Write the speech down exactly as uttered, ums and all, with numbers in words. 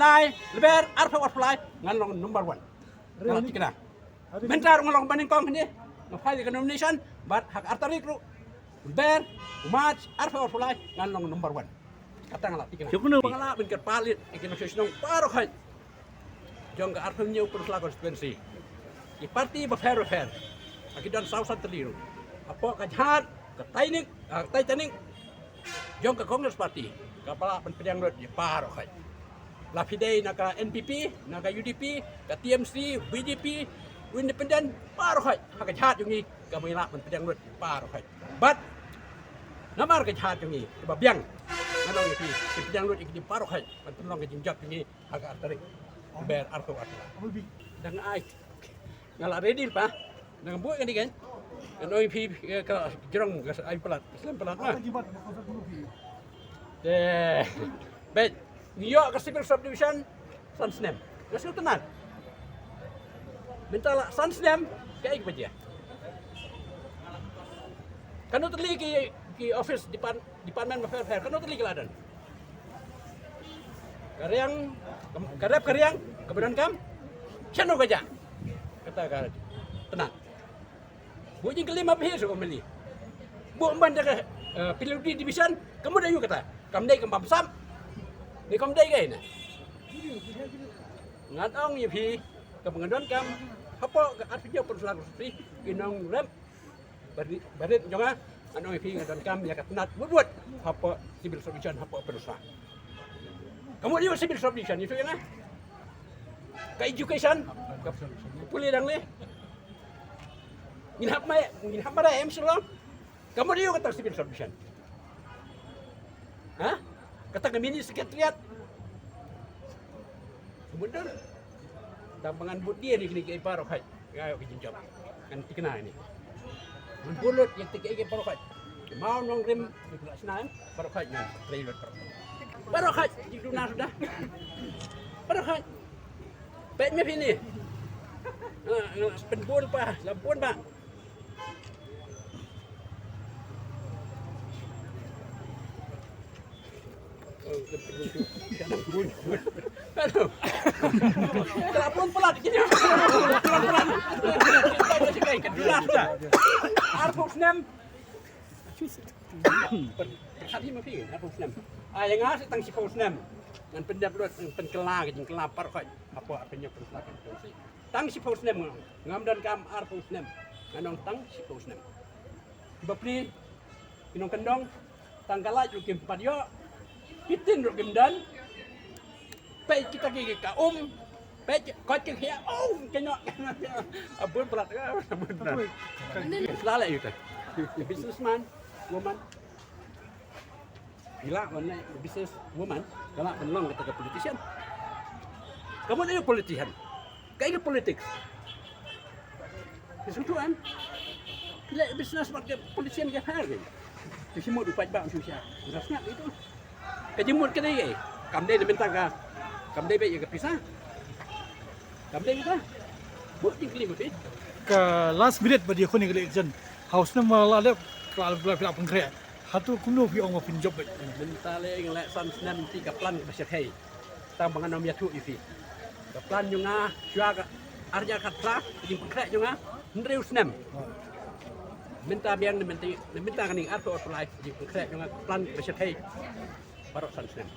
Ai, lber, arphew arphew lai, ngan long number one. Nga la thikna. Mynta ruh nga long ba nyngkong hangne, nga file ka nomination, bad ha ka ar tarik ruh, lber, u March, arphew arphew lai, ngan long number one. Kata nga la thikna. Shuh kano? Ba nga lah ban kyrpad ïa ki nongshong shnong baroh khoit jong ka arphew hynñiew Pynursla constituency. Ki party bapher bapher. Ha ki don saw san tylli ruh. Hapoh ka jhad, ka Titanic, ah, Titanic jong ka Congress Party, kaba lah ban pdiang lut ïa baroh khoit. La phi dei na ka N P P, na ka U D P, ka T M C, B J P, u independent, baroh khoit. Ha ka jhad jong ngi, kaba ngi lah ban pdiang lut ïa baroh khoit. Bad namar ka jhad jong ngi kaba biang, ngan ong ïa phi, pdiang lut ïa kine baroh khoit ban pynlong ka jingjop jong ngi ha ka ar tarik. Ber arphew arphew. Dang ai. Nga la ready pa. Nang buh kane kan. Ngan ong ïa phi, eh, ka jrong ka ai palat, slem palat ma. Te. Bad ngi ïoh ka civil subdivision san snem. Nga sngewtynnat. Mynta la san snem, kaei kaba jia? Kano tylli ki, ki office depart-, department bapher bapher, kano tylli ki la don? Ka riang, ka rep ka riang kaba donkam, shano ka jah? Kata ka tynnat. Buh jingkylli ma phi sha u M L A. Buh ban da ka, eh, P W D division, ka mut aïu kata? Kam dei kam bamsap. Ni kam dei kaei na. Ngan ong ïa phi, kaba nga donkam hapoh ka arphew hynñiew Pynursla constituency, ki nongrep barit, barit jong nga, ngan ong ïa phi nga donkam ïa ka tnat wut wut hapoh civil subdivision hapoh Pynursla. Ka mut aïu civil subdivision, ïathuh ïa nga. Ka education, ka pule dang leh. Ngin hap mai, ngin hap mai em Shillong. Ka mut aïu kata civil subdivision? Ha? Kata ka mini secretariat. Ka mut dang. Tang ba ngan bud ïa kine kiei baroh khoit. Nga ïoh ka jingjop. Ngan thikna ïa kine. Ngan bud lut ïa kine kiei baroh khoit. Mawng Nongrim, ki la shna em, baroh khoit ngan trei lut baroh khoit. Baroh khoit, jingduna suda. Baroh khoit. Peit me phi ni. Nga, nga pynbun pa, la bun pa. Hello. Telah pun pelat gini. Pelan-pelan. Arphew snem. Perhati ma phi, arphew snem. Ah, ïa nga sa tang shiphew snem. Ngan pyndep lut, ngan pynkylla ka jingkylla baroh khoit. Hapoh arphew hynñiew Pynursla constituency. Tang shiphew snem nga, ngam donkam arphew snem. Nga ong tang shiphew snem. Bapli, ki nongkyndong, tang ka light ruh kim pat ïoh, ki tin ruh kim don. Peit kita ki ka um, peit koit ki khia, oh, ka ñiah. A bun palat, a bun palat. Sla leh ïa uta. Businessman, woman. Phi lah ban leh business woman, ka lah ban long kata ka politician. Ka mut aïu politician? Kaei ka politics? Phi sngewthuh em? Phi leh business bad ka politician ka pher kein. Phi sngewthuh u paidbah u sngewsih. Nga sngap ïa itu. Ka jingmut ka dei kaei? Kam dei na bynta ka, kam dei beit ïa ka pisa. Kam dei beit ka. Buh jingkylli ma phi. Ka last minute ba dei khun ïa ka election. Haus ne ma la dep ka la, la, la pynkhreh. Hato kumno phi ong ba phin jop beit? Mynta lei ngi leh san snem, te ka plan kaba shyrkhei. Tang ba ngan ym ïathuh ïa phi. Ka plan jong nga shuwa ka ar hajar khatphra, ka jingpynkhreh jong nga hynriew snem. Mynta biang ne mynta, ne mynta kane arphew arphew lai, ka jingpynkhreh jong nga ka plan kaba shyrkhei baroh san snem.